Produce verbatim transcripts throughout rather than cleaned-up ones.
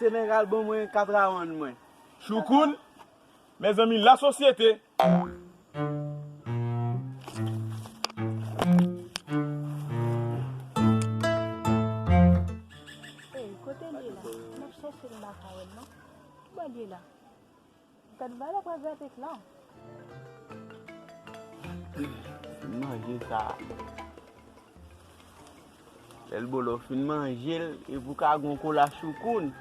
Senegal ban mwen kat rawann mwen. Choukoun, mezanmi, lasosyete. Ey, kote l ye la? M ap chèche l, m pa ka wè l non. Ki bò l ye la? Gad valè pral gate flan. Manje sa. Lè l bo lè w fin manje l, epi w ka gon kola Choukoun.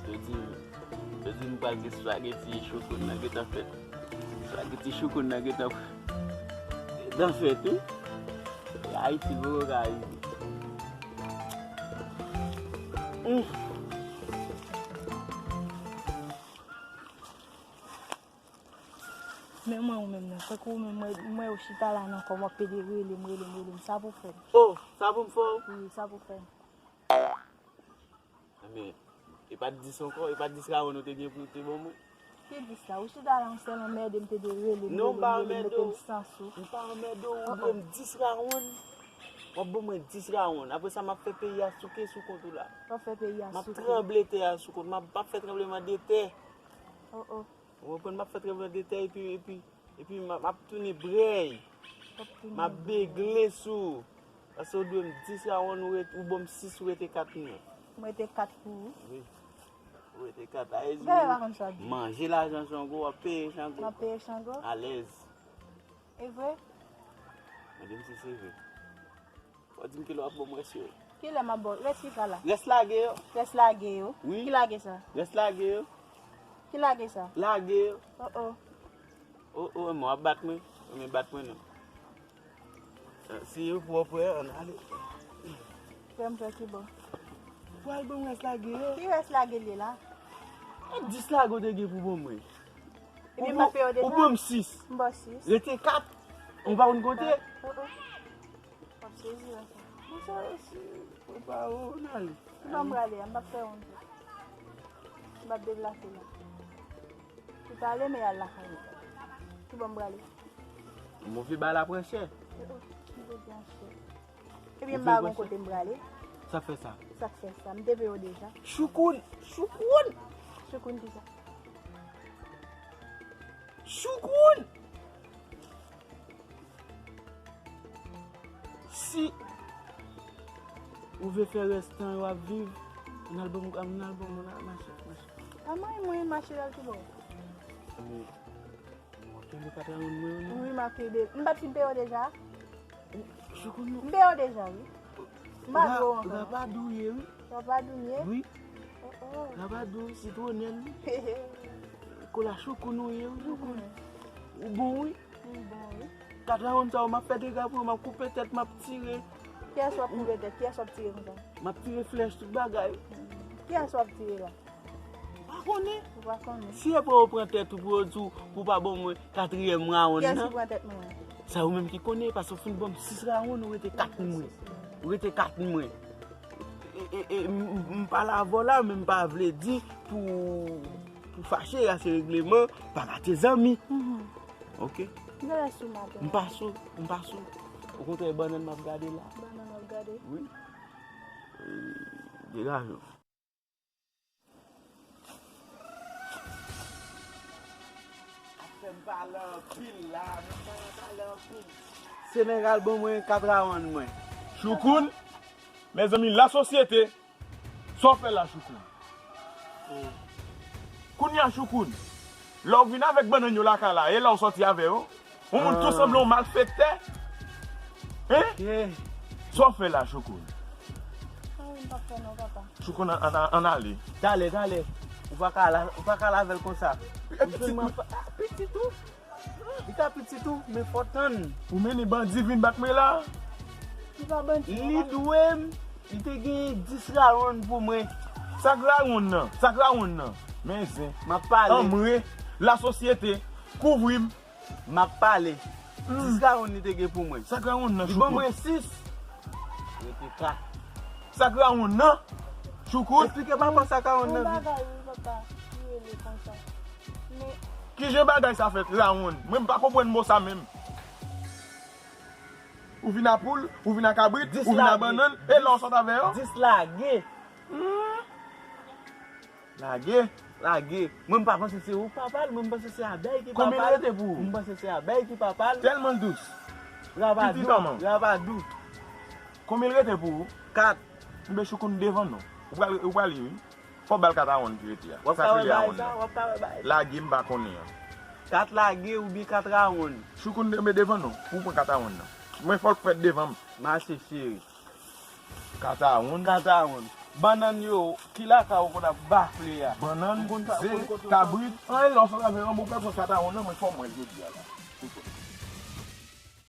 Yo di, yo di m pral gen spaghetti Choukoun nan gentan fèt. Spaghetti Choukoun nan gentan, gentan fèt, wi. Ayiti poko ka rive. Ouf. Men mwen ou menm nan, tankou ou menm mwen, mwen ou chita la nan kò m w ap pede rele m, rele m, rele m. Sa pou fè m. Oh, sa pou m fè w? Wi, sa pou fè m. Men, e pa t dis ankò, e pa t dis rawann ou te gen pou te ban mwen? Ki dis la? Ou chita la, yon sèl anmède m te de rele m, non, m pa anmède w. M pa anmède w, ou dwe m dis rawann. W ap ban mwen dis rawann. Apre sa, m ap fè peyi a souke sou kont ou la. W ap fè peyi a souke. M ap tranble tè a sou kont. M ap, m ap fè tranbleman de tè. Oh, oh. Ou konprann, m ap fè tranbleman de tè epi, epi, epi m ap, m ap tounen brèy. W ap tounen brèy. M ap begle sou ou. Paske ou dwe m dis rawann, ou ret, ou ban m sis, ou rete kat mwen. M rete kat pou ou. Wi. Ou rete kat. Ayiti, manje lajan Chango, w ap peye Chango. M ap peye Chango. Alèz. E vre? Mande m si se vre. Fò di m kilè w ap ban m rès yo. Kilè m ap ba w? Rès ki sa la? Rès lage yo. Rès lage yo? Wi. Ki lage sa? Rès lage yo. Ki lage sa? Lage yo. Oh, oh. Oh, oh, men w ap bat mwen. Men bat mwen non. Eh, si yo pwòp, wè, ann ale. Frè m, frè ki bò? Ou pral ban m rès lage yo. Ki rès lage l ye la? E dis lage w te gen pou ban mwen. Epi m ap peye w deja. Ou ban m sis. M ba w sis. Rete kat. Ou pa konn konte? Oh, oh. W ap sezi la sa. Bon, sa, si, ou pa, ou, n ale. Ki bò m prale a, m p ap fè wont tou. M p ap deplase la. Ou prale, men y al lakay ou. Ki bò m prale? Move ba la pran chè. Oh, oh, m te pran chè. Ebyen, m pa gon kote m prale. Sa k fè sa? Sa k fè sa? M te peye w deja. Choukoun! Choukoun! Choukoun ki sa? Choukoun! Si ou vle fè rès tan yo ap viv, ann al ban m, ann al ban m mache, mache. Pa mwen, mwen mache al ki bò? Mwen kenbe kat la rann mwen, wi. Wi, m ap kenbe. M pa t fin peye w deja? Choukoun non. M peye w deja, wi. M pa dwe w ankò. Rapadou ye, wi. Rapadou m ye? Wi. Oh, oh. Rapadou, sitwonèl, wi. Kola Choukoun ou ye, wi, Choukoun. Ou bon, wi. M bon, wi. Kat la rann sa yo, m ap fè dega pou yo, m ap koupe tèt, m ap tire. Kiyès w ap koupe tèt? Kiyès w ap tire konsa? M ap tire flèch, tout bagay. Kiyès w ap tire la? Pa konnen. Ou pa konnen. Si e pou yo pran tèt ou pou yo di w pou w pa ban mwen katriyèm rawonn nan. Kiyès ki pran tèt mwen an? Sa ou menm ki konnen, paske ou fin ban m sis rawonn, ou rete kat mwen. Ou rete kat mwen. E, e, e, m, m, m pale avè w la, men m pa vle di pou, pou fache, a se regleman, pa rate zanmi. Mhm. Ok? Genlè sou maten. M pa sou, m pa sou. Okontrè, bannann m ap gade la. Bannann w ap gade? Wi. E, degaje w. Ap fè m pale anpil la, men m pa nan pale anpil. Senegal ban mwen kat rawann mwen. Choukoun, mezanmi, lasosyete, sa w fè la, Choukoun? Kounye a, Choukoun, lè w vin avèk bannann yo lakay la, e la w sòti avè yo? Yon moun tou sanble yon malfektè. Hein? Ok. Sa w fè la, Choukoun? Anyen m p ap fè non, papa. Choukoun, ann, ann, ann ale. Talè, talè. Ou pa ka al, ou pa ka al avè l konsa. E pitit ou? Pitit ou? Li ka pitit ou, men fò w tann. Ou mennen bandi vin bat mwen la? Li pa bandi non, papa. Li dwe m, li te gen dis rawonn pou mwen. Sa k rawonn nan? Sa k rawonn nan? Men zen. M ap pale. Anmwe, lasosyete, kouvri m. M ap pale. Hmm. Dis rawonn li te gen pou mwen. Sa k rawonn nan, Choukoun? Li ban mwen sis. Rete ka. Sa k rawonn nan? Choukout? Eksplike papa sa k rawonn nan, vit. Yon bagay wi, papa, ki rele konsa. Men kijan bagay sa fèt rawonn? Mwen m pa konprann mo sa menm. Ou vin a poul, ou vin a kabrit, ou vin a bannann, e lè w sot avè yo? Dis lage. Hmm. Lage. Lage. Mwen m pa panse se ou k papa l, mwen m panse se abèy ki papa l. Konbyen l rete pou ou? Mwen panse se abèy ki papa l. Tèlman l dous. Rapadou, rapadou. Konbyen l rete pou ou? Kat. Enben Choukoun devan non. Ou pral, ou pral li wi. Fò w ba l kat rawonn ki rete a. Sa k rele rawonn nan. W ap ka wè bagay sa, w ap ka wè bagay sa. Lage m pa konnen an. Kat lage oubyen kat rawonn. Choukoun enben devan non. Pou w pran kat rawonn nan. Mwen fò l fèt devan m. Mache cheri. Kat rawonn. Kat rawonn. Bannann yo, ki lakay ou konn ap bafle a? Bannann, ze, kabrit. An, e lè w sot avè yo, mwen pral pran kat rawonn nan, mwen fò mwen jodi a la.